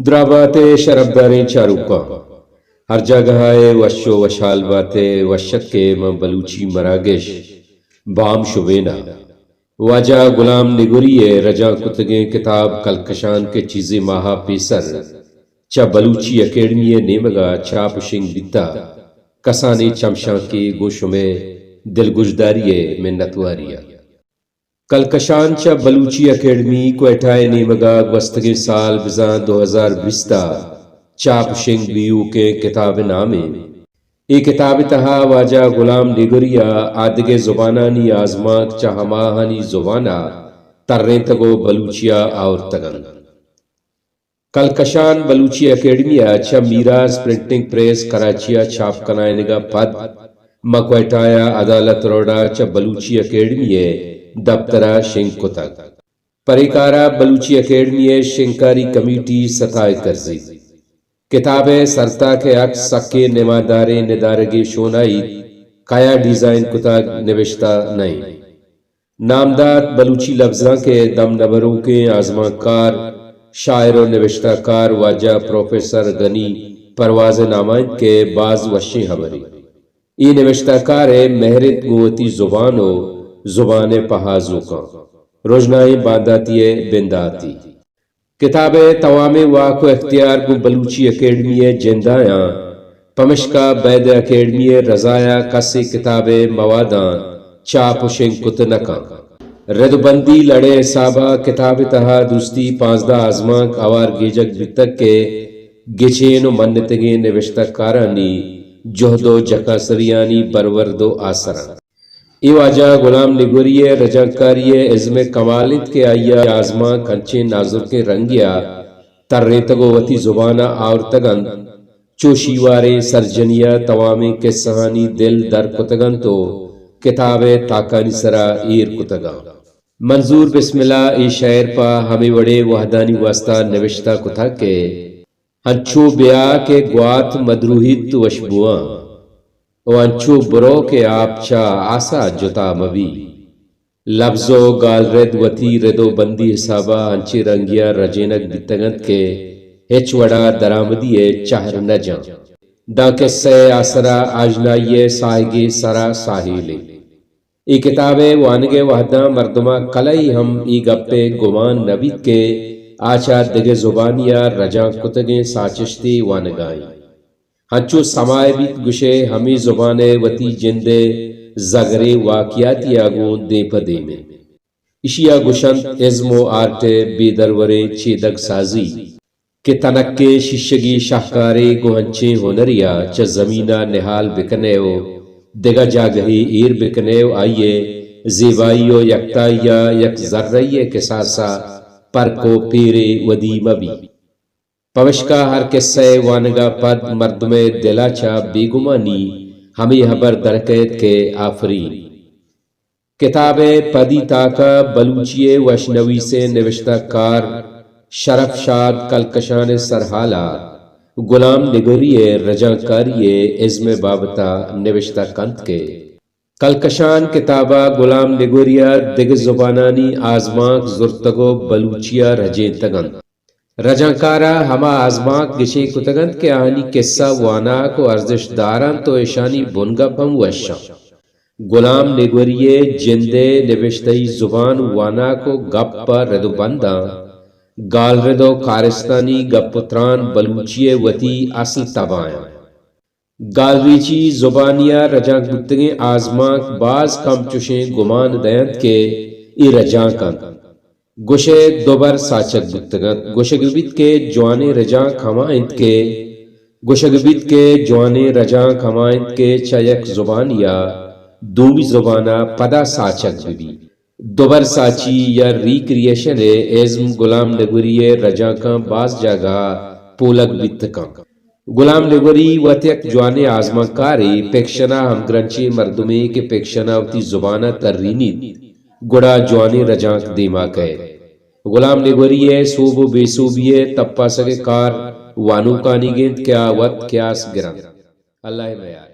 دراہ بات ئے شرپداریں چاروکاں، ہر جاگہ ءَ وش ءُ وشحال بات ئے۔ وش اتک ئے ماں بلوچی مراگش بام شبین ءَ۔ واجہ غلام نگوری ءِ رجانک کتگیں کتاب کلکشان کہ چیزے ماہ ءَ پیسر چہ بلوچی اکیڈمی ءِ نیمگ ءَ چاپ ءُ شنگ بیتہ، کسانیں چمشانکے گوں شمئے دلگوشداری ءِ منتواری ءَ۔ کلکشان چہ بلوچی اکیڈمی کوئٹہ ءِ نیمگ ءَ گوستگیں سال بزاں دو ہزار بیست ءَ چاپ ءُ شنگ بیوکیں کتاب ءِ نام اِنت۔ اے کتاب ءِ تہا واجہ غلام نگوری ءَ آدگہ زبانانی آزمانک چہ ہماہانی زبان ءَ ترینتگ ءُ بلوچی ءَ آورتگ اَنت۔ کلکشان بلوچی اکیڈمی ءَ چہ میراث پرنٹنگ پریس کراچی ءَ چاپ کنائینگ ءَ پد ماں کوئٹہ ءَ عدالت روڈ ءَ چہ بلوچی اکیڈمی ءِ دپتر ءَ شنگ کتگ۔ پرے کار ءَ بلوچی اکیڈمی ءِ شنگکاری کمیٹی ستائگ کرزیت۔ کتاب ءِ سرتاک ءِ عکس سکیں نماداریں ندارگے شون ءَ ایت، کیا ڈیزائن کتگ نبشتہ نہ اِنت۔ نامدات بلوچی لبزانک ءِ دم نہ بروکیں آزمانکار، شاعر ءُ نبشتہ کار واجہ پروفیسر غنی پرواز ءِ نام ءَ اِنت کہ باز وشیں ہبرے۔ اے نبشتہ کار ءِ مہر اِنت گوں وتی زبان ءُ زبان ءِ پہازوکاں۔ رژنائیں بانداتی ءِ بنداتی۔ کتاب ءِ توامیں واک ءُ اختیار گوں بلوچی اکیڈمی ءِ جند ءَ اَنت، پمشکا بید اکیڈمی ءِ رضا ءَ کسے کتاب ءِ مواداں چاپ ءُ شنگ کت نہ کنت۔ رد ءُ بندی لڑ ءِ حساب ءَ کتاب ءِ تہا درستی پانزدہ آزمانک ہوار گیجگ بیتگ کہ گچین ءُ منتگیں نبشتہ کارانی جہد ءُ جکاسریانی برورد ءُ آسر اَنت۔ اے واجہ غلام نگوری ءِ رجانکاری ءِ ازم ءِ کمال اِنت کہ آئی ءَ آزمانک انچیں نازرکیں رنگے ءَ ترینتگ ءُ وتی زبان ءَ آورتگ اَنت، چو شیواریں سرجمی ءَ توامیں کسہانی دل در کتگ اَنت ءُ کتاب ءِ تاکانی سرا ایر کتگ اَنت۔ منظور بسمل ءَ اے شئیر پہ ہمے وڑیں وہدانی واستا نبشتہ کتگ کہ انچو بیا کہ گوات مدروہیت وشبواں، ءُ انچو برو کہ آپ چہ آسا جتا مبی۔ لبز ءُ گالرد وتی رد ءُ بندی حساب ءَ انچیں رنگے ءَ رجینگ بیتگ اَنت کہ ہچ وڑ ءَ درآمدی ءِ چہر نہ جاں۔ داں کسہ ءِ آسر ءَ آژنائی ءِ ساہگے سر ءَ ساہیل اِنت۔ اے کتاب ءِ وانگ ءِ وہداں مردم ءَ کلہی ہم اے گپ ءِ گمان نہ بیت کہ آ چہ دگہ زبانے ءَ رجانک کتگیں ساچشتے وانگ ءَ اِنت۔ انچو سما ءَ بیت گوشئے ہمے زبان ءِ وتی جند ءِ زگریں واکیاتے ءَ گوں دیم پہ دیم اِنت۔ ایشی ءَ گوش اَنت ازم ءُ آرٹ ءِ بے دروریں چیدگ سازی۔ کہ تنکیں شیشگی شاہکارے گوں انچیں ہنرے ءَ چہ زمین ءَ نہال بہ کنئے ءُ دگہ جاگہے ایر بہ کنئے ءُ آئی ءِ زیبائی ءُ یکتائی ءَ یک زرئی ءِ کساس ءَ پرک ءُ پیرے ودی مہ بیت۔ پمشکا ہر کسہ ءِ وانگ ءَ پد مردم ءِ دل ءَ چہ بے گمانی ہمے ہبر در کئیت کہ آفرین۔ کتاب ءِ پدی تاک ءَ بلوچی ءِ وشنویس ءُ نبشتہ کار شرف شاد کلکشان ءِ سرحال ءَ غلام نگوری ءِ رجانکاری ءِ ازم ءِ بابت ءَ نبشتہ کنت کہ کلکشان کتاب ءَ غلام نگوری ءَ دگہ زبانانی آزمانک زرتگ ءُ بلوچی ءَ رجینتگ اَنت۔ رجانکار ءَ ہما آزمانک گچین کتگ اَنت کہ آہانی کسہ واناک ءُ ارزشت دار اَنت ءُ اشانی بنگپ ہم وش اَنت۔ غلام نگوری ءِ جند ءِ نبشتہی زبان واناک ءُ گپ ءَ رد ءُ بند اَنت۔ گالرد ءُ کارستانی گپ ءُ تران بلوچی ءِ وتی اصل تب ءَ اَنت۔ گالریچی زبانی ءَ رجانک بوتگیں آزمانک باز کم چشیں گمان دئینت کہ اے رجانک اَنت۔ گوشئے دوبر ساچگ بوتگ اَنت۔ گوشگ بیت کہ جوانیں رجانک ہما اِنت کہ، گوشگ بیت کہ جوانیں رجانک ہما اِنت کہ چہ یک زبانے ءَ دومی زبان ءَ پدا ساچگ بہ بیت۔ دوبر ساچی یا ریکریئیشن ءِ ازم غلام نگوری ءِ رجانکاں باز جاگہ ءَ پولگ بیت کنت۔ غلام نگوری وت یک جوانیں آزمانکارے، پکشن ءَ ہمگرنچیں مردمے کہ پکشن ءَ وتی زبان ءَ ترینیت، گڑا جوانیں رجانک دیما کئیت۔ غلام نگوری ءِ سوب ءُ بے سوبی ءِ تپاسگ ءِ کار وانوکانیگ اِنت کہ آ وت کیاس گرنت۔ اللہ ءِ میار۔